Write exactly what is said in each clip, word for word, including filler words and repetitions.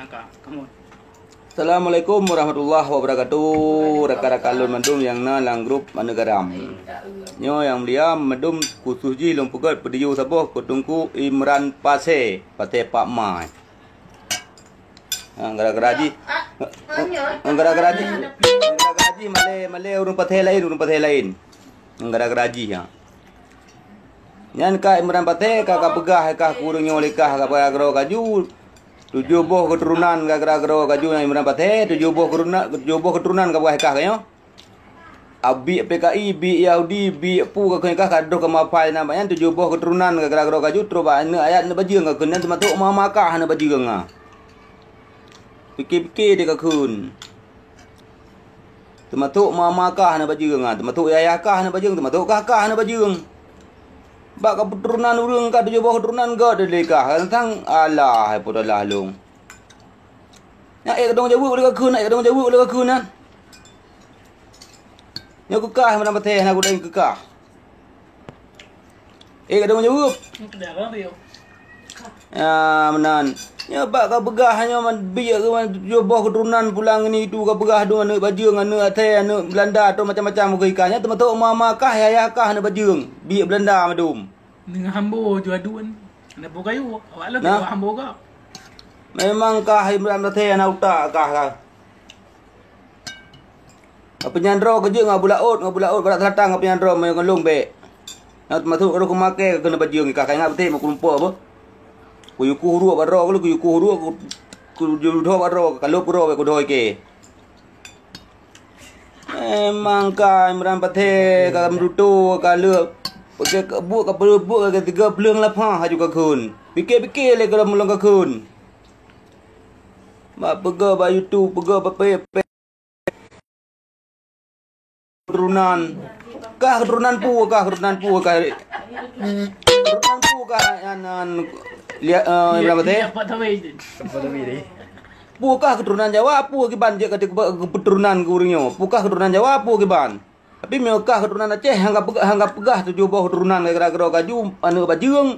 Assalamualaikum warahmatullahi wabarakatuh. Rakan-rakan lôn mandum nyang na lam grup Maneuk Garam. Nyoe nyang mulia mandum khusus jih lôn peugöt peudiyeu saboh keu Teungku Imran Pasé, Pasé Pak Mai. Ha, gara-gara jih. Ha, gara-gara jih. Gara-gara jih malée, malée ureuëng Pasé laén, ureuëng Pasé laén. Gara-gara jih, ha. Nyan ka Imran Pasé ka, ka peugah kah keu ureuëng nyoe lé kah, ka peugah keudroe kaju. Tujoh boh keuturonan gara-gara keudroe kaju nyan Imran Pasé, tujoh boh keuturonan, tujoh boh keuturonan ka peugah kah nyoe. Abiek P K I, biek Yahudi, biek peue ka kheun kah ka droh ka mafai na banyan tujoh boh keuturonan gara-gara keudroe kaju troh bak aneuk ayat aneuk bajeueng ka kheun nyan teumasok mama kah aneuk bajeueng ah. Pike-pike deh ka kheun. Teumasok mama kah aneuk bajeueng ah, teumasok yayah kah aneuk bajeueng, teumasok kah kah aneuk bajeueng. Bak keuturonan ureuëng ka tujoh boh keuturonan gét deh kah, tang alah hai putroe lah lôn. Nyan ék keudong jaweueb lé ka kheun, ék keudong jaweueb lé ka kheun nyan. Nyoe keukah meunan patéh na gudang keukah. Ék keudong jaweueb. Ya meunan. Nyoe bak ka peugah nyoe man biek keu man tujoh boh keuturonan pulang ini itu ka peugah dong aneuk bajeueng, aneuk até, aneuk Belanda atau macam-macam keu ikan. Nyan teumasok mama kah yayah kah aneuk bajeueng. Biek Belanda madum. Ningah hambo juadun. Aneuk bukayu. Awak lo teuka hambo ka. Memang kah Imran Pasé aneuk utak kah kah. Peunyan droe keujeuet ngon Abu Laôt, ngon Abu Laôt brat seulatan ngon peunyan droe meunyoe ngon lôn bék. Nyang teumasok roh keumaké keu neubajeueng ka ingat beutôi meukeurumpo beuh. Kuyukoh ruek bak droe, kuyukoh ruek, ku, kujudho bak droe, ka lhôb droe bék kudhôi kée. Memang ka Imran Pasé ka meuduto ka lheueh. Pike buet ka peubuet ka tiga peuleueng lapah haju ka kheun. Pike-pike lé ka lom lôn ka kheun. Bak peugah bak YouTube, peugah bak pé-, pé-, keturunan. Kah keturunan peue kah, keturunan peue kah? Keturunan peue kah, an, an, lia-, eh, Ibrahim Pateh? Peue kah keturunan Jawa, peue kiban jeuet keu, keu keturunan keu ureuëng nyoe? Peue kah keturunan Jawa, peue kiban? Tapi meunyoe kah keturunan Aceh, hana peugah, hana peugah tujoh boh keturunan gara-gara kaju, aneuk bajeueng,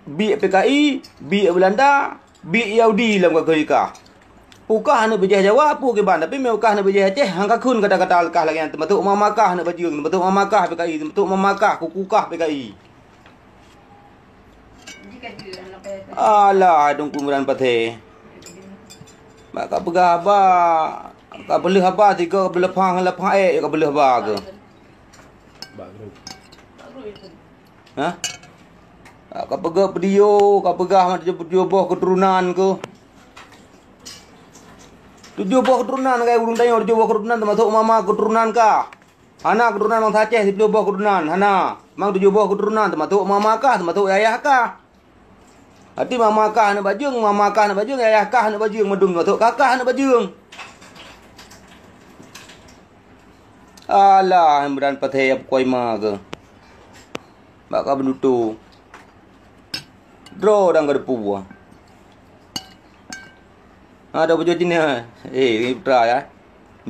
biek P K I, biek Belanda, biek Yahudi lam kah kah. Peue kah aneuk bijéh Jawa, peue kiban, tapi meunyoe kah aneuk bijéh Aceh, hana kheun kata-kata kah lagée nyan, teumasok mama kah aneuk bajeueng, teumasok mama kah P K I, teumasok mama kah kuku kah P K I. Alah, Teungku Imran Pateh. Bak ka peugah haba, ka peuleueh haba sigoe ka peuleueh pang, leupah ék ka peuleueh haba keuh. Ha? Ka peugah peudiyeu, ka peugah mat tujoh boh keuturonan keuh. Tujoh boh keuturonan kai ureuëng tanyoe, tujoh boh keuturonan teumasok mama keuturonan kah. Hana keuturonan bansa Aceh siplôh boh keuturonan, hana. Mang tujoh boh keuturonan teumasok mama kah, teumasok yayah kah. Arti mama kah aneuk bajeueng, mama kah aneuk bajeueng, yayah kah aneuk bajeueng, mandum teumasok kakah aneuk bajeueng. Alah, Imran Pateh nyang pukoi ma keuh. Bak ka beunutoe. Droe dang ka deupue. Ha, dah pajoh cina. Eh, ni putra ya.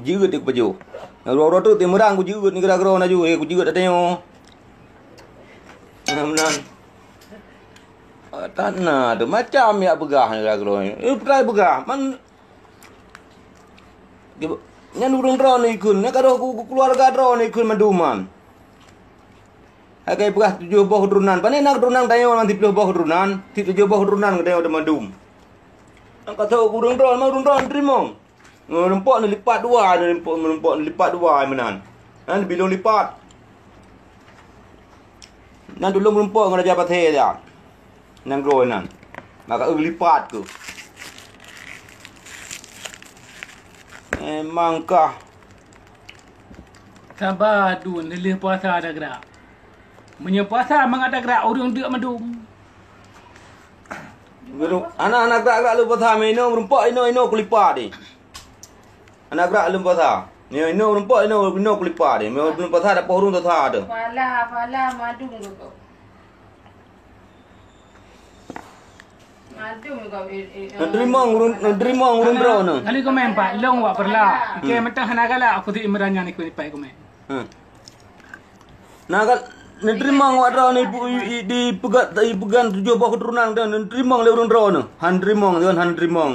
Jeuet dia pajoh. Uroe-uroe tu timeurang ku jeuet ni gara-gara na ju. Eh, ku jeuet dah tanyoe. Ha, meunan. Ah, tan na tu macam ya peugah ni gara-gara ni. Eh, putra peugah. Man, nyan ureuëng droe ni ikun. Nyan ka roh ku, ku keluarga droe ni ikun manduman. Hai kai peugah tujoh boh keuturonan. Pane na keuturonan tanyoe nan siplôh boh keuturonan, sit tujoh boh keuturonan keu tanyoe teumandum. Nyang ka soe ureuëng droe, memang ureuëng droe teurimong. Ngon rumpok neulipat dua, neulipat, ngon rumpok neulipat dua meunan. Nan bilong lipat. Nan tulông rumpok ngon Raja Pateh dia. Nanggroe nan. Maka eu lipat tu. Memang kah. Saba dun, lheueh puasa ada gerak. Meunyoe puasa mangat ada gerak, ureuëng deuk mandum. Guru, anak-anak gerak-gerak lheueh puasa, minum, rumpok, ino, ino, kulipat deh. Anak gerak lheueh puasa. Ino, ino, rumpok, ino, ino, kulipat deh. Minum puasa, ada pohon tu sah tu. Pala, pala, madum tu. Neuteurimong ureuëng, neuteurimong ureuëng droe nyoe. Kali komen, Pak, long wak peureulak. Oke, meuntang hana galak, aku tu Imran nyan ikut ipai komen. Hmm. Nah, kal-, neuteurimong wak droe nyoe ipu-, i, i, dipeugah, dipeugah tujoh boh keuturonan tu, neuteurimong lé ureuëng droe nyoe. Han teurimong, deungon han teurimong.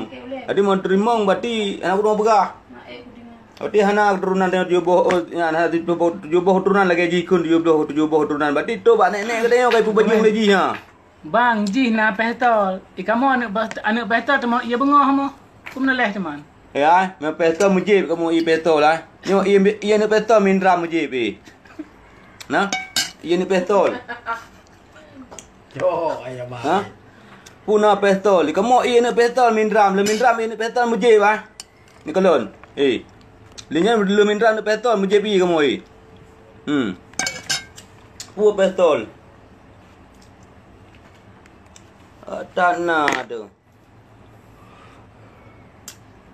Jadi meuteurimong berarti hana kudeungoe peugah. Berarti hana keuturonan tujoh boh, oh, hana tujoh boh, tujoh boh keuturonan lagèe jih kheun tujoh boh, tujoh boh keuturonan. Berarti to bak nek-nek geutanyoe ka ipeubajeung lé jih, ha. Bang, jih na pistol. I kamoe aneuk ba-, aneuk pistol teuma ie beungoh moh. Ku meunaleh teuma. Ya, na pistol mujib kamoe ie pistol, ah. Nyoe ie, ie aneuk pistol mindram mujib, eh. Nah, ie aneuk pistol. Yo, ayah mah. Ha? Puna pistol. Kamoe ie aneuk pistol mindram, le mindram ie aneuk pistol mujib, ah. Ni kalon. Eh. Lé nyan le mindram aneuk pistol mujib ie kamoe, eh. Hmm. Pue pistol. Ah, tak na tu.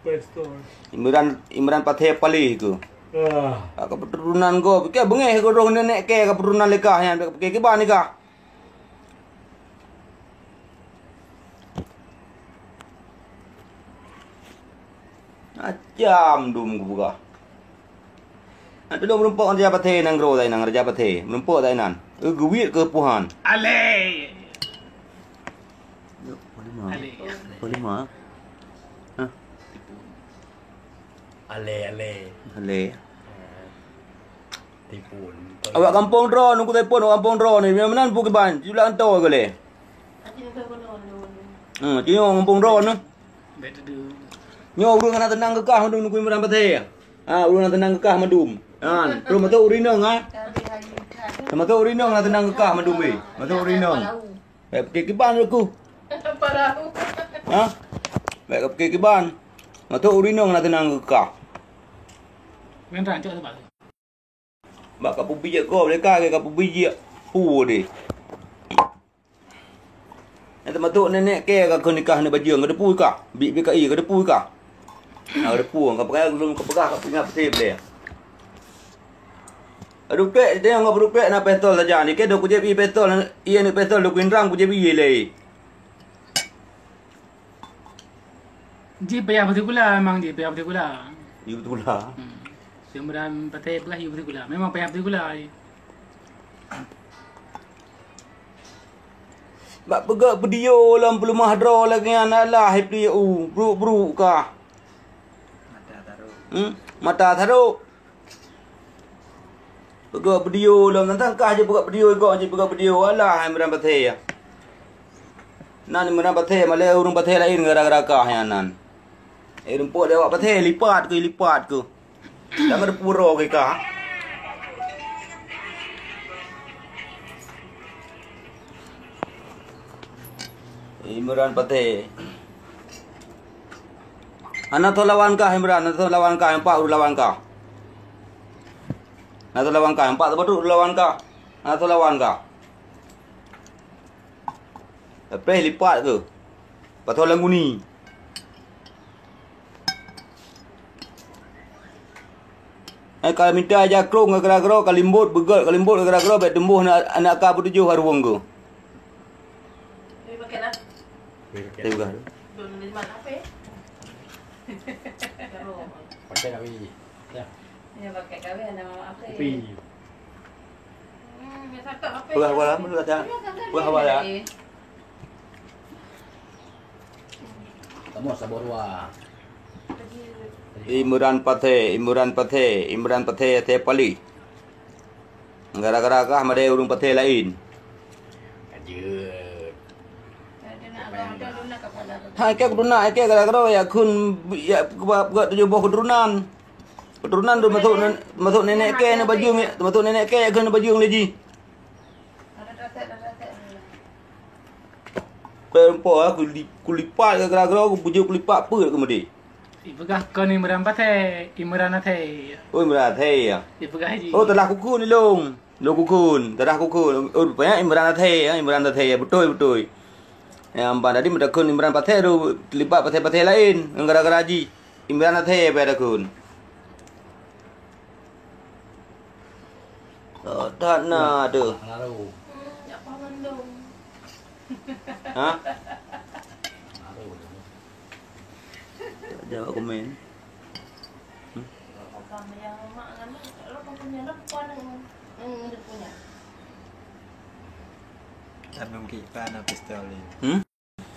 Pistol. Imran, Imran Pathé palih tu. Ah. Ka keturunan go, pikir beungéh ke roh nenek ke keturunan lekah nyan, pikir kiban nikah. Macam dum geupeugah. Nak tulông meurumpok ngon Raja Pathé nanggroe tai nang Raja Pathé. Meurumpok tai nan. Eh, geuwiet keu puhan. Alé. Yuk, Polima. Alé. Polima. Hah? Ale, ale. Ale. Tipu. Awak gampông droe, nunggu telepon awak gampông droe ni. Meunan pu kiban, julak nto ke le. Hmm, cuma gampông droe ni. Nyoe ureueng hana teunang keukah mandum nunggu Imran Pathé. Ha, ureueng hana teunang keukah mandum. Ha, terus masuk ureueng inong, ha. Terus masuk ureueng inong hana teunang keukah mandum, eh. Masuk ureueng inong. Bèk pikir kiban aku. Ha? Bèk ka pikir kiban. Matok ureueng inong na teunang keu ka. Bak ka peubiet gob lé ka, ka peubiet pu deh. Nyang teumatok nenek ke ka keu nikah ni bajeueng, ka deupui ka. Bik, bik ka ie, ka deupui ka. Na ka deupui, ka peugah lôn, ka peugah, ka peugah peuté bleh. Aduh, pek, dia ngon beurupek na pistol saja. Ni ke dok kujép ie pistol, ie ni pistol dok indrang kujép ie lé. Ji payah beuteugulang, memang ji payah beuteugulang. Ie beuteugulang. Hmm. Imran Pathé peugah ie beuteugulang. Memang payah beuteugulang. Bak peugah video lom peuleumah droe lagèe nyan alah, hai peuliek u, bruk-bruk kah. Mata tarok. Hmm? Mata tarok. Peugah video lom, tantang kah je peugah video, igok je peugah video. Alah, Imran Pathé. Nan Imran Pathé, malèe ureueng Pathé laén gara-gara kah nyan nan. Eh, rumpok lé awak Pathé, lipat keu, lipat keu. Jangan ada pura ke kah. Imran Pathé. Hana tho lawan kah Imran, hana tho lawan kah, empat ureueng lawan kah. Hana tho lawan kah, empat teubeutruk lawan kah. Hana tho lawan kah. Leupeh lipat keu. Patho lam guni. Eh, ka mita ija krong gara-gara ka limbot, beugöt ka limbot gara-gara bèk tumboh na-, aneuk ka beutujoh hareuwong keu. Tapi bukan. Pakai kami. Ya. Peugah awak lah, meunurot ata. Peugah awak lah. Kamu sabar wa. Imran Pathé, Imran Pathé, Imran Pathé, Pathé Pali. Gara-gara kah madé ureueng Pathé laén. Kajeuet. Ha, ikei keuturonan, ikei gara-gara ya kheun ya buat tujoh boh keuturonan. Keuturonan tu masuk nen-, masuk nenek ke na bajeueng, masuk nenek ke kheun na bajeueng lé jih. Keu empo, ah, kuli-, kulipat gara-gara ku bujur kulipat peuet keumudian. Ipeugah kon Imran Pathé, Imran Athé. Oh, Imran Athé, ya. Ipeugah ji. Oh, telah kukun ilong. Lo kukun, telah kukun. Oh, rupanya Imran Athé, ya, Imran Athé, ya. Beutôi, beutôi. Ya, amban tadi meutakun Imran Pathé tu terlibat Pathé-Pathé laén ngon gara-gara ji. Imran Athé payah takun. Oh, that na tu. Ha? Jawab komen. Hmm? Tapi mungkin ipa na pistol ni. Hmm?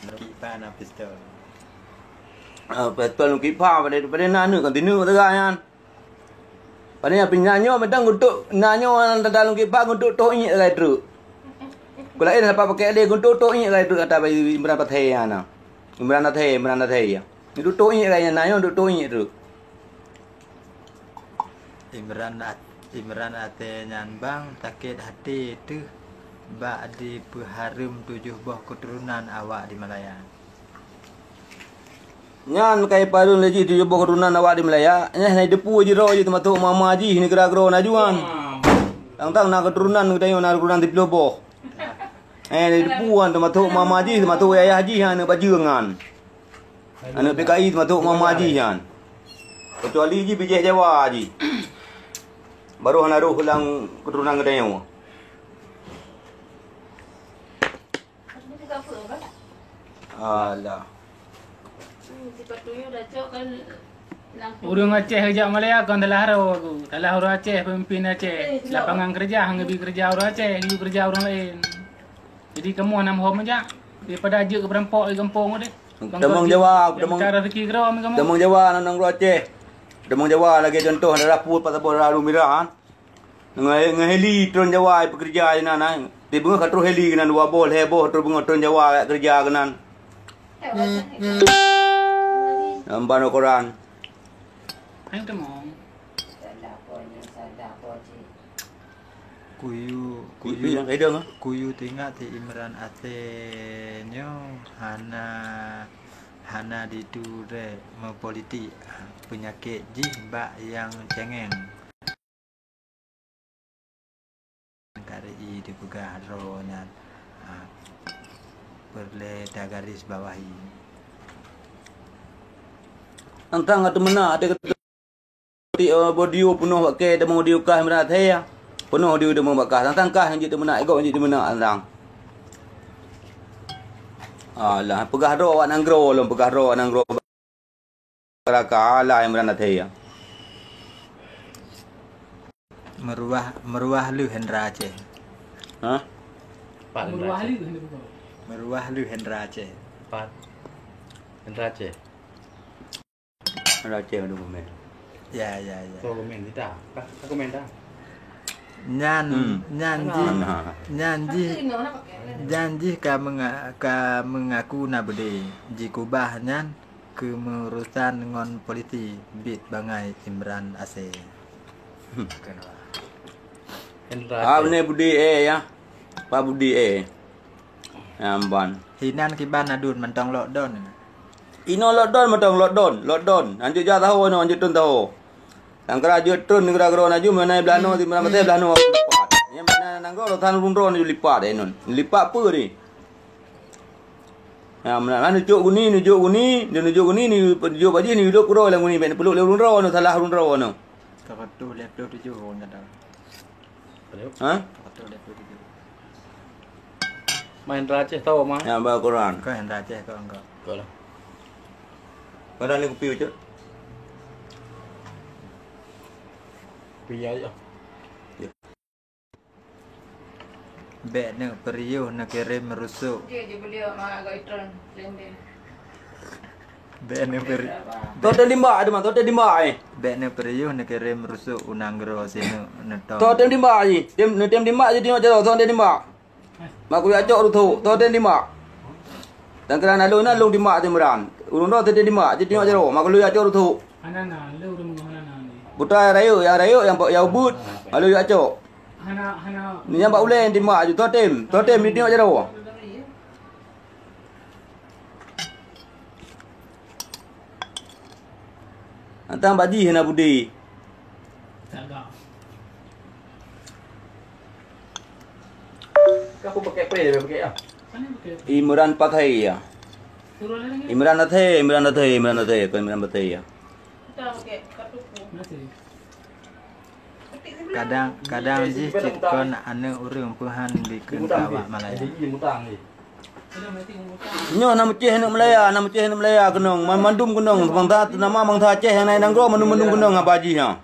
Mungkin ipa na pistol. Ah, Tuan Lôn Kipha, pada, pada na aneuk kan tineuk teuga nyan. Pada nyan pih na nyoe mantong untuk na nyoe dalam Lôn Kipha untuk toh iék lagèe treuk. Keu laén dapat pakai lé untuk toh iék lagèe treuk kata Imran Pathé nyan na. Imran Pathé, Imran Pathé ya. Untuk toh iék lagèe nyan na nyoe untuk toh iék treuk. Imran At-, Imran Pathé nyan bang sakét até teuh bak dipeuhareuem tujoh boh keuturonan awak di Malaya. Nyan kai parun lé jih tujoh boh keuturonan awak di Malaya, nyan hana jiteupeue jih droe jih teumasok mama jih nigara keudroe na juan. Tang-tang na keuturonan geutanyoe na keuturonan siplôh boh. Eh, hana jiteupeue nyan teumasok mama jih, teumasok ayah jih nyan aneuk bajeueng nyan. Aneuk P K I teumasok mama jih nyan. Keucuali jih bijéh Jawa jih. Baru hana roh lam keuturonan geutanyoe. Alah. Ureueng Aceh jak Malaya kon salah droe ku. Salah ureueng Aceh, pemimpin Aceh. Lapangan kerja hana geubri kerja ureueng Aceh, geuyue kerja ureueng laén. Jadi kamoe hana meuhom jak daripada jeuet keu peurampok di gampông deh. Tamong Jawa, tamong cara rezeki keudroe mi kamoe. Tamong Jawa nang nanggroe Aceh. Tamong Jawa lagèe contoh daerah Pue, Pasar Boh, daerah Lumira. Ngon, ngon heli tron Jawa peukeureuja di nan, ai. Di beungoh ka troh heli keunan dua boh, lhèe boh, troh beungoh tron Jawa jak keureuja keunan. Lam ban koran. Hai, teumong. Kuyu, kuyu, kuyu teuingat si Imran Aceh nyoe hana, hana diturek meupolitik, peunyakét jih bak nyang cengeng. Kari i dipeugah droe nyan, ha, peureulèe tagaris bawahi. Tang-tang ka teumeunak, até keutik, eh, boh diu peunoh bak kèe, teuma diu kah meunan thèe. Peunoh diu teuma bak kah, tang-tang kah nyang jeuet teumeunak, igok nyang jeuet teumeunak tang-tang. Alah, peugah droe awak nanggroe lom, peugah droe awak nanggroe. Raka ala Imran Aceh ya. Meuruah, meuruah lheueh Hendra Aceh. Hah? Pat Hendra Aceh. Meuruah lheueh Hendra Aceh. Pat Hendra Aceh. Hendra Aceh ada komen. Ya, ya, ya. Tahu komen kita. Kah, kah komen dah. Nyan, hmm, nyan jih, nah, nyan jih, nyan jih ka menga-, ka mengaku na beudé jikubah nyan keu meurusan ngon polisi, bit bangai Imran Aceh. Hmm. Ah, beuneh budi eh ya. Pak budi eh. Nyang ban. Hinan kiban adun mantong lockdown. Inoe lockdown mantong lockdown, lockdown. Hanjeuet jak taho inoe, hanjeuet tron taho. Tangkra jeuet tron neugara-neugara laju, meunai beulanoe, di meunai beulanoe lipat. Nyang meunai nanggroe rotan rundroe laju lipat eh non. Lipat peue ni? Nah, meunan, nah, neucok guni, neucok guni, neucok guni, neucok bajih, neucok keudroe lam guni, bèk neupeuleuk lé ureueng droe, neusalah ureueng droe, neuh. Seratus lima puluh tujuh orang kata. Ha? Seratus lima puluh tujuh. Main Hendra Aceh tahu, Mang? Ya, bawa Quran. Kau Hendra Aceh, kau enggak. Kau lah. Mana ni kupi, Ucut? Kupi aja. Ya. Bèk neupeuriôh neukirém rusok. Bèk neuperi-, Tote limbak, aduh, mah, tote limbak, eh. Bèk neuperiôh neukirém rusok u nanggroe sineuk neutong. Tote limbak, ji. Tem, neutem limbak, ji, tengok jaroe, tote limbak. Mak kuyak cok rusok, tote limbak. Dan keunan alun na lôn limbak teumeran. Ureueng droe tote limbak, ji, tengok jaroe, mak kuyak cok rusok. Hana na, lé ureueng hana na ni. Buta rayeuk, nyang rayeuk, nyang, nyang ubeut, lalu jak cok. Hana, hana. Ni nyang bak ulèe timbak aju, totem, totem di tengok jaroe. Antang bak jih hana budi. Cagak. Ka aku pakai spray, pakai ah. Imran Pathé ya. Imran Pathé, Imran Pathé, Imran Pathé, bukan Imran Pathé ya. Kadang, kadang jih cit kon aneuk ureueng peuhan dikeuen keu awak Malaya. Nyoe na meucéh aneuk Malaya, na meucéh aneuk Malaya keunong, ma-, mandum keunong, bangsa, nama bangsa Aceh nyang na i nanggroe mandum-mandum keunong haba jih nyan.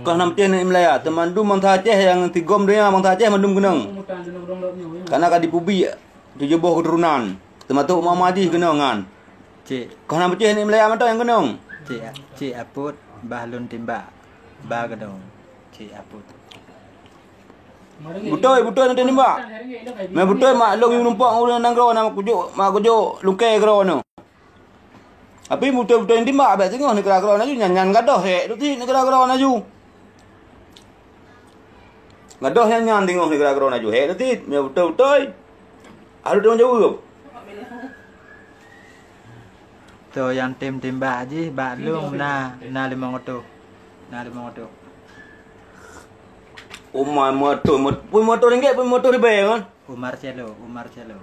Kah na meucéh aneuk Malaya, teuma mandum bangsa Aceh nyang tigom donya bangsa Aceh mandum keunong. Kana ka dipubiek tujoh boh keuturonan, teumasok mama jih keunong nyan. Cik. Kau nak putih ni melayang mantong nyang gunong. Cik, Cik Apot bah lôn timbak. Ba gunong. Cik Apot. Beutôi, beutôi nanti timbak. Meh beutôi mak long yue numpok ureueng nanggroe na mak kujok, mak kujok lungkée groe nyoe. Tapi beutôi-beutôi timbak abéh singoh neugara groe laju nyan, nyan gadoh hék tu ti neugara groe laju. Gadoh nyan nyan singoh neugara groe laju hék tu ti, meh beutôi-beutôi. Harôh tanggung jaweueb. Toh nyang tem timbak jih bak lôn na, na limong reutôh. Na limong reutôh. Uma moto, pun moto ringgit, pun moto ribèe kan? Umar Celo, Umar Celo.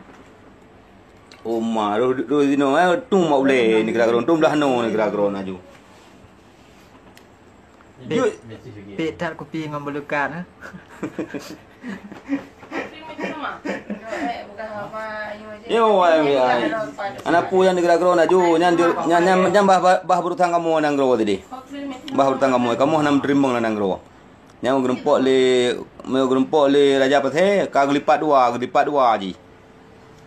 Uma roh roh zino eh tu mak ulé neugara groe, tu blah no neugara groe laju. Pik, pik that kupi ngon bulukan, eh. Yo, wai, wai. Anak pu nyang neugara groe laju, nyan, nyan, nyan, nyan bah, bah, bah beurutang kamoe nanggroe tadi. Bah beurutang kamoe, kamoe hana meuteurimong nanggroe. Nyang geureumpok lé, meu geureumpok lé Raja Pasé, ka geulipat dua, geulipat dua jih.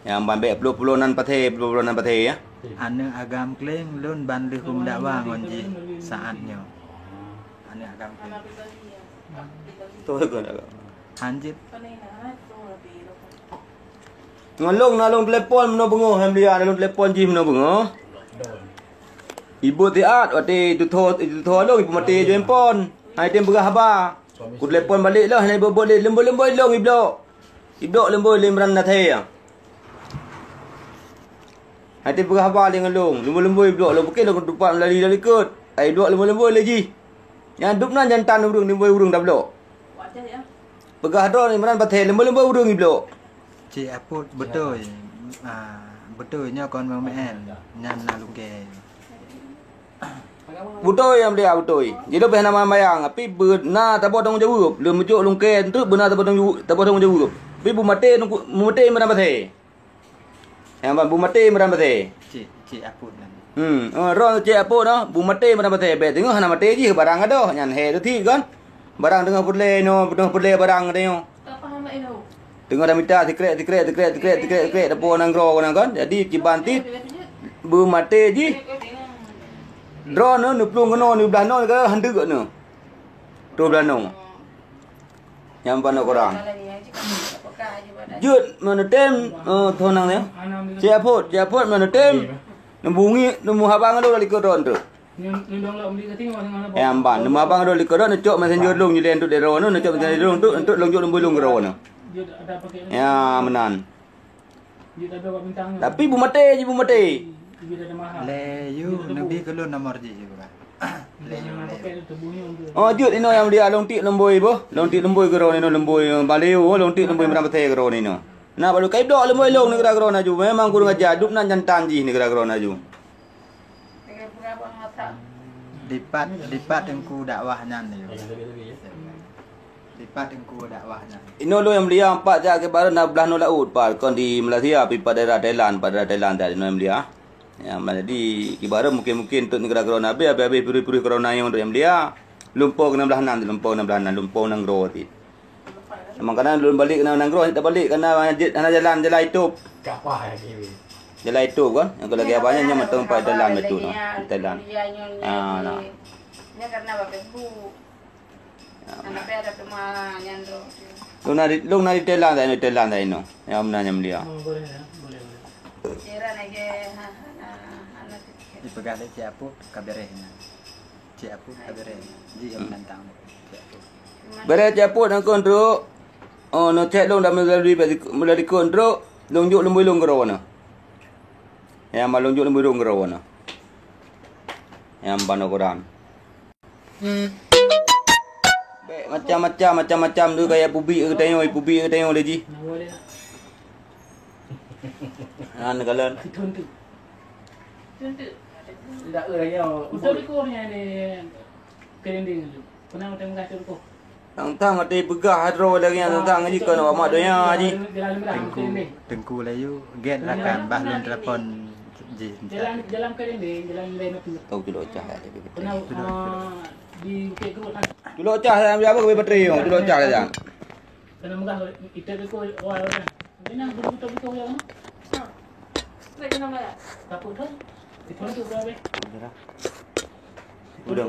Nyang ban bèk ploh-ploh nan Pasé, ploh-ploh nan Pasé, ya. Aneuk agam kleng lôn ban lheueh hom dakwa ngon jih saat nyoe. Aneuk agam kleng. Betul ke tak? Hanjeuet. Ngon lôn na lôn telepon meunoe beungoh, alhamdulillah, na lôn telepon jih meunoe beungoh. Ibu tiat, watèe tutho, tutho lôn, ibu maté jo handphone. Hai tem peugah haba. Ku telepon balek lah, hai ibu boleh lemboi-lemboi lôn iblok. Iblok lemboi lé Imran Nathai. Hai tem peugah haba lé ngon lôn, lemboi-lemboi iblok lôn, bukon lôn tupat lari dari likot. Hai iblok lemboi-lemboi lé jih. Nyang dub nan jantan ureueng, lemboi ureueng tablok. Peugah droe Imran Pathé leumbôi-leumbôi ureueng iblok. Cik Apot beutôi. Ah, beutôi nyoe kon meu'en. Nyan na lungkée. Beutôi nyang mulia, beutôi. Jih leubeh na meubayang, tapi beuna taboh tanggong jaweueb. Leumeujok lungkée treuk beuna taboh tanggong, taboh tanggong jaweueb. Tapi beumaté, beumaté Imran Pathé. Nyang ban beumaté Imran Pathé. Cik, Cik Apot nyan. Hmm, oh, droe Cik Apot noh, beumaté Imran Pathé. Bèk teungoh hana maté jih barang gadoh. Nyan hé tu cit kon. Barang teungoh peureulèe nyoe, teungoh peureulèe barang geutanyoe. Teungoh tamita sikrek, sikrek, sikrek, sikrek, sikrek, sikrek, tapo nanggroe kon. Jadi, kiban cit beumaté jih. Droe nyoe neuplueng keunoe, neublah noe, neuhandeuk nyoe. Dua blah noe. Nyang ban korang. Jeuet meuneutem, eh, thonang ya. Cik Apot, Cik Apot meuneutem. Neubungi, neumuhaba ngon lôn likot droe tu. Nyang ban, neumuhaba ngon lôn likot droe, neucok messenger lôn nyoe lé untuk droe, neucok messenger lôn untuk, untuk lôn jok leumbôi lôn keudroe. Ya, meunan. Tapi beumaté jih beumaté. Lé yu, neubi keu lôn nomor jih, bukan? Lé yu, lé yu. Oh, jeuet inoe nyang dia lôn tiek leumbôi boh. Lôn tiek leumbôi keudroe inoe leumbôi, eh, baleo, lôn tiek leumbôi Imran Pathé keudroe inoe. Na baru kai blok leumbôi lôn neugara keudroe laju. Memang kurang ajar, dub nan jantan jih neugara keudroe laju. Dipat, dipat teungku dakwah nyan yu. Dipat teungku dakwah nyan. Inoe lôn nyang mulia, pat jak kiban na blah noe laôt, pat kon di Malaysia, pi pat daerah Thailand, pat daerah Thailand tadi inoe nyang mulia. Ya, jadi kiban mungkin-mungkin untuk neugara corona habéh, habéh-habéh puri-puri corona nyang untuk nyang mulia. Lumpo keunan blah nan, lumpo keunan blah nan, lumpo nanggroe ti. Mangkana lôn balek keunan nanggroe, tak balek keunan jeuet hana jalan, jalan itôb. Jalan itôb kan? Nyang lagèe abang nyan, nyan mantong pat jalan beutôi nah. Jalan. Ah, nah. Lôn na di, lôn na di Thailand, na di Thailand inoe. Ya, meunan nyang mulia. Dipeugah lé Cik Apot ka beureh nyan. Cik Apot ka beureh. Ji nyang menantang Cik Apot. Beureh Cik Apot nangkon trok. Oh, nyoe cek lôn dah meulali, meulali kon trok. Lôn jok leumbôi lôn keudroe nyoe. Ya, ma lôn jok leumbôi lôn keudroe nyoe. Ya, ban korang. Bèk macam-macam, macam-macam tu kaya pubi geutanyoe, pubi geutanyoe lé jih. Nyan kalon. Tang-tang até peugah droe lagèe nyan tang-tang jikon awak mak donya jih. Teungku, Teungku Layu, gèt rakan bah lôn telepon jih. Jalan, jalan ke dinding, jalan lain tu. Tau culok cah dah jadi betul. Pernah, ah, di Bukit Gerut, ah. Culok cah dah ambil apa ke bateri tu? Culok cah dah. Kena megah itu tu, wah, wah. Ini yang betul-betul yang mana? Takut tu. Udah. Udah.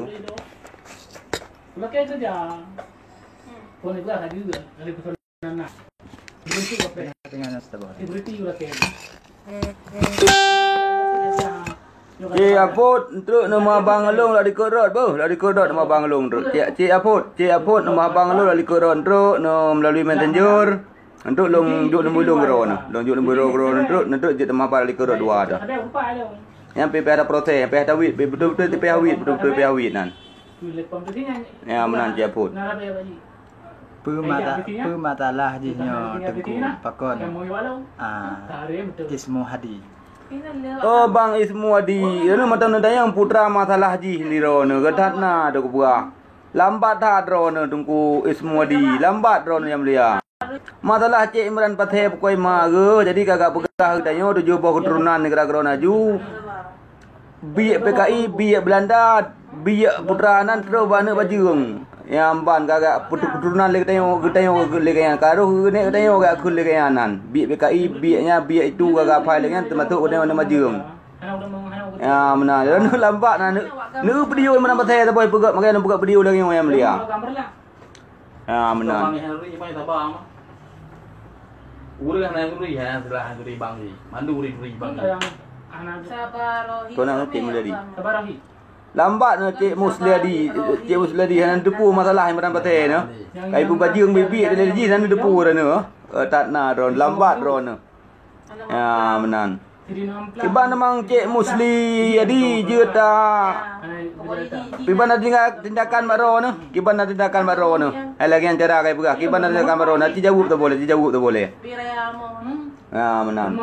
Cik Apot, entruk nama abang lôn lam dikeue rot, boh, lam dikeue rot nama abang lôn entruk. Cik, Cik Apot, Cik Apot nama abang lôn lam dikeue rot entruk, na melalui messenger. Entruk lôn jok nombor lôn keudroe na. Lôn jok nombor lôn keudroe entruk, entruk jeuet nama abang lam dikeue rot dua dah. Nyang pih, pih ada proses, pih ada wit, pih beutôi-beutôi pih ada wit, beutôi-beutôi pih ada wit nan. Ya, meunan Cik Apot. Peue mata-, peue masalah jih nyoe Teungku? Pakon? Ah, Ismu Hadi. Oh, Bang Ismu Hadi. Anu mata neutanyong putra masalah jih niro neu geuh that na teukeubah. Lambat that droeneuh Teungku Ismu Hadi. Lambat droeneuh nyang mulia. Masalah Cik Imran Pasè pukoi ma geuh, jadi ka geupeugah geutanyoe tujoh boh keuturonan neu keudroe-droe laju. Biek P K I, biek Beulanda, biek putra nan troh bak aneuk bajeueng. Nyang ban ka gak putu-, puturunan lé geutanyoe, geutanyoe lé geutanyoe. Ka roh geuneuk geutanyoe gak kheun lé geutanyoe nan. Biek P K I, biek nyan, biek itu, ka gak apai lé nyan, teumasok geutanyoe aneuk bajeueng. Ya, meunan. Lalu lambat na, neu-, neu-, peudiyeu Imran Pasè saboh peugöt, makanya neu-, peugöt peudiyeu lagèe nyoe nyang mulia. Ha, meunan. Ureueng hana turi, hana salah turi bang jih. Mandum turi-turi bang jih. Kau nak ngerti mulia di? Lambat na Cik Musliadi, Cik Musliadi hana teupeu masalah Imran Pasè na. Kai peubajeueng bibit dari jih hana teupeu dah na. Eh, tak na ron, lambat ron na. Ya, meunan. Kiban memang Cik Musli jadi jeuet ta. Kiban ada tindakan bak droe neu. Kiban ada tindakan bak droe neu. Hai lagèe nyan cara kai peugah. Kiban ada tindakan bak droe neu. Ci jaweueb tu boleh, ci jaweueb tu boleh. Ya, meunan.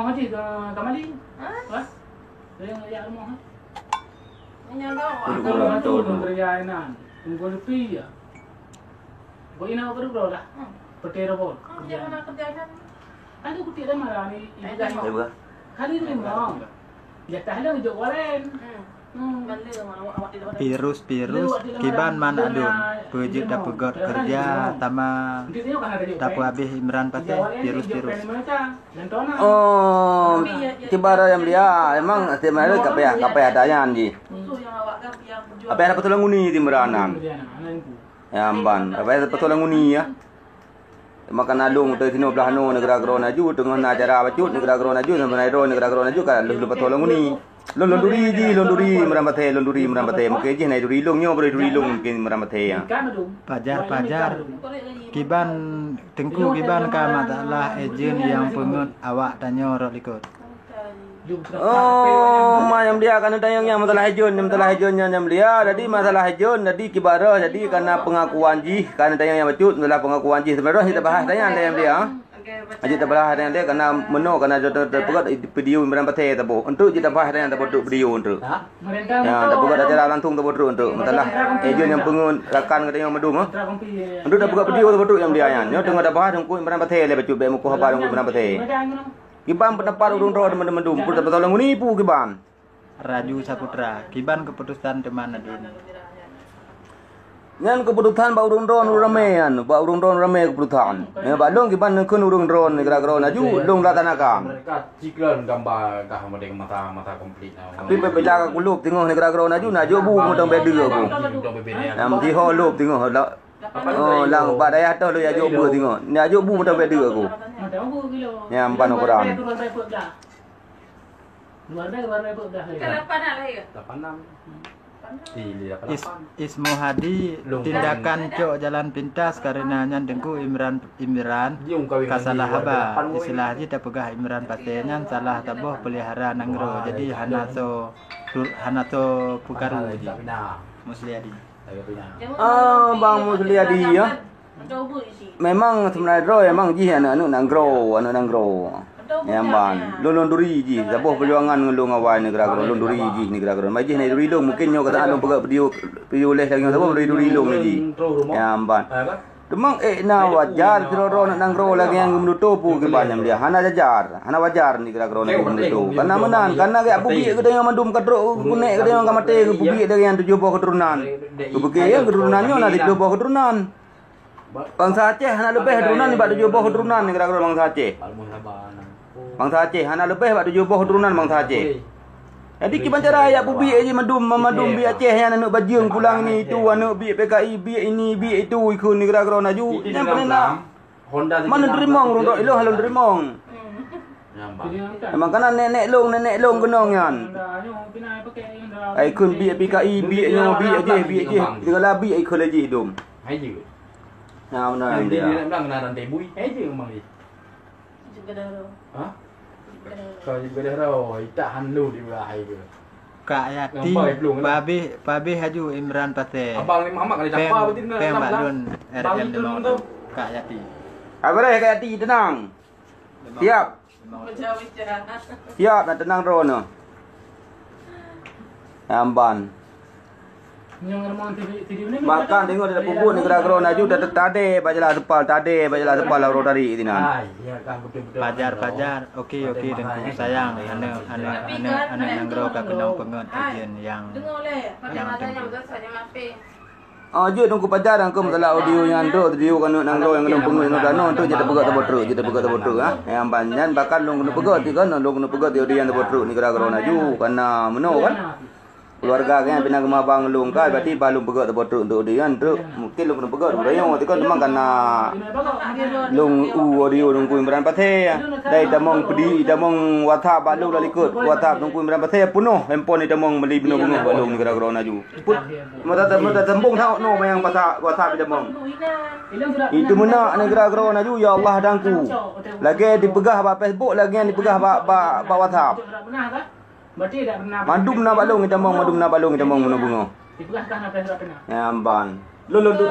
Duduk orang tu tu. Kau ina kau duduk lah. Petir apa? Aduh, kutik dah marah ni. Ibu dah. Ibu dah. Kali ni mau. Dia tak ada jok waren. Hmm. Virus-virus kiban man adun, peujeuet tapeugöt keureuja sama tapeuhabéh Imran Pasè virus-virus. Oh, kiban nyang mulia, memang setiap hari ka payah, ka payah ada nyan jih. Ka payah ada peutulông uni di Imran nan. Ya, ban. Ka payah ada peutulông uni ya. Maka na lôn teuh sinoe blah noe neugara keudroe laju, teungoh na acara bacut neugara keudroe laju, sampoe na droe neugara keudroe laju, ka lheueh lôn pasoe lôn uni. Lôn, lôn turi jih, lôn turi Imran Pasè, lôn turi Imran Pasè. Mungken jih na turi lôn nyoe, bari turi lôn mungken Imran Pasè ya. Pajar-pajar. Kiban Teungku kiban ka masalah ejen nyang peungeuet awak tanyoe rot likot. Oh, ma nyang mulia ka neutanyong nyan masalah ejen, masalah ejen nyan nyang mulia. Jadi masalah ejen, jadi kiban roh, jadi kana pengakuan jih, ka neutanyong nyang bacut, masalah pengakuan jih. Sebenarnya kita bahas tanya nyang mulia. Aja tabahas tanya dia kana meunoe kana jatuh terpegat video Imran Pasè tabo. Untuk kita bahas tanya tabo untuk video untuk. Ya, tapeugah acara langsung tapeudruk untuk masalah ejen nyang peungeuet rakan geutanyoe mandum, ha? Untuk tapeugah video tapeudruk nyang dia nyan. Nyoe teungoh tabahas Teungku Imran Pasè lé bacut bèk mukoh haba Teungku Imran Pasè. Kiban pendapat ureueng droe mandum-mandum, pun tapeutolong uni pu kiban. Raju Saputra, kiban keputusan teuma na dun. Nyan keputusan bak ureueng droe ramè nyan, bak ureueng droe ramè keputusan. Nyan bak lôn kiban neukheun ureueng droe neugara-gara laju, lôn laksanakan. Mereka cikleun gamba kah model mata-mata komplit. Tapi beubeda ka kulôb teungoh neugara-gara laju, na jok bu meuteumé deuh aku. Nyang meusiho lôb teungoh, la-, oh, lam bak dayah toh lôn jok bu teungoh. Na jok bu meuteumé deuh aku. Nyang ban ukuran. Dua ribu, dua ribu dah. Lapan lah lahir. Lapan enam. Is-, Ismu Hadi tindakan cok jalan pintas karena nyan Teungku Imran, Imran ka salah haba. Istilah jih tapeugah Imran Pasè nyan salah taboh peulihara nanggroe. Jadi hana so, hana so peukaru jih. Musliadi. Ah, Bang Musliadi ya. Memang seubeuna droe memang jih aneuk-aneuk nanggroe, aneuk nanggroe. Nyang ban, lôn, lôn turi jih, saboh peujuangan ngon lôn awai neugara keudroe, lôn turi jih neugara keudroe. Mai jih na turi lôn, mungken nyoe keusaat lôn peugah video, video leh lagèe nyoe saboh turi, turi lôn lé jih. Nyang ban. Teuma ék na wajar sidroe-droe aneuk nanggroe lagèe nyang geumeututoe pu kiban nyang dia. Hana wajar, hana wajar neugara keudroe lagèe geumeututoe. Karena meunan, karena geupeugah geutanyoe mandum ka trok geuneuk geutanyoe ka maté geupeugah lagèe nyang tujoh boh keuturonan. Geupeugah keuturonan nyoe na tujoh boh keuturonan. Bansa Aceh hana leubeh turonan nibak tujoh boh turonan neugara keudroe bansa Aceh. Bansa Aceh hana leubeh bak tujoh boh turonan bansa Aceh. Jadi kiban cara yak bubiek jih mandum, mandum biek Aceh nyan, aneuk bajeueng pulang ini itu, aneuk biek P K I, biek ini, biek itu, ikheun nigara keudroe laju. Nyan peureuna. Mana teurimong ureueng droe ilong halon teurimong. Memang kana nenek long, nenek long keunong nyan. Ai kheun biek P K I, biek nyoe, biek jih, biek jih. Tinggal abi ai kheun laju dum. Hai je. Nah, benar dia. Dia nak bilang kena rantai bui. Hai je memang dia. Juga dah roh. Ha? Juga dah roh. Kau juga dah roh. Itak han lu di bawah hai ke. Kak Yati, Nampak, eh, belum, kan? Pabeh, pabeh haju Imran Pasé. Abang ni Muhammad kena Peng, capa berarti kena peng enam bak belas. Lôn Bang R M itu lima tu. Kak Yati. Abang Kak Yati, tenang. Siap. Siap, nak tenang droeneuh. Amban. Bahkan deungoe di pubut nigara keudroe laju, ta-, tadé bak jalan aspal, tadé bak jalan aspal, lam rot tadi sinan. Pajar, pajar. Oke, oke, Teungku sayang. Aneuk, aneuk, aneuk, aneuk nanggroe ka keunong peungeut ujeuen nyang, nyang teungku. Oh, jeuet Teungku pajar, Teungku masalah audio nyan tu, audio keuneuk nanggroe nyang keunong peungeut nyoe tanoh tu, jeuet tapeugah saboh treuk, jeuet tapeugah saboh treuk, ha. Nyang ban nyan bahkan lôn keuneuk peugah ti kan, lôn keuneuk peugah ti audio nyan saboh treuk nigara keudroe laju, kana meunoe kan. Keuluwarga geuh nyan pih na geumabang lôn ka, berarti bah lôn peugah saboh treuk untuk audio nyan treuk. Mungkin lôn keuneuk peugah dua rayoe, tapi kan teuma kana lôn u audio Teungku Imran Pasé. Dai tamong pedi, tamong WhatsApp bak lôn lam likot. WhatsApp Teungku Imran Pasé peunoh handphone tamong beli beungoh-beungoh bak lôn nigara keudroe laju. Put, mata, mata sambung thaok noe manyang WhatsApp, WhatsApp tamong. Itu meunak nigara keudroe laju, ya Allah Teungku. Lagèe dipeugah bak Facebook, lagèe nyan dipeugah bak, bak, bak WhatsApp. Mandum na bak lôn itamong, mandum na bak lôn itamong meunoe beungoh. Nyang ban. Lôn, lôn tu.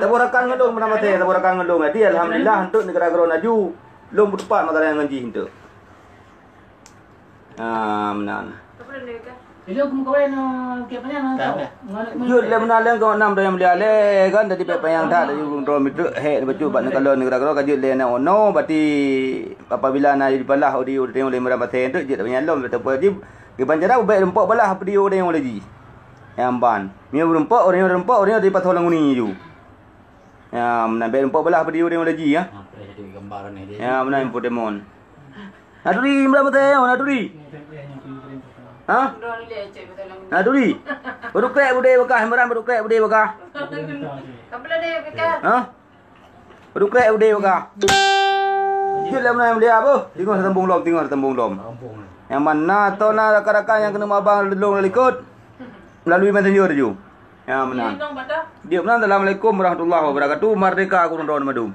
Taboh rakan ngon lôn, meunan maté, taboh rakan ngon lôn. Jadi alhamdulillah, untuk nigara keudroe laju, lôn beuteupat mata ngon jih untuk. Ah, meunan. Jeuet lé meunan lé keu nam dayang mulia lé kan, tadi payah panyang that, tadi ureueng droe mitruk, hék bacut bak neukalon nigara keudroe ka jeuet lé na ono, berarti apabila na dibalah audio teurimong lé Imran Pasé tu jeuet panyang lom, tapi jih kiban cara bèk rumpok balah audio teurimong lé jih. Nyang ban. Meunyoe rumpok, ureueng nyoe rumpok, ureueng nyoe dipasoe lam uni ju. Ya, meunan bèk rumpok balah audio teurimong lé jih ya. Ya, meunan Pokemon. Naturi, Imran Pasé, oh, Naturi. Ha? Naturi. Baru krek budé bakah, Imran baru krek budé bakah. Ha? Baru krek budé bakah. Jeuet lé meunan mulia beuh. Tinggai sambung lom, tinggai sambung lom. Nyang mana to na rakan-rakan nyang keuneuk mabang lôn lam likot. Melalui messenger ju. Ya, meunan. Jeuet meunan, Assalamualaikum warahmatullahi wabarakatuh. Merdeka keu ureueng droe mandum.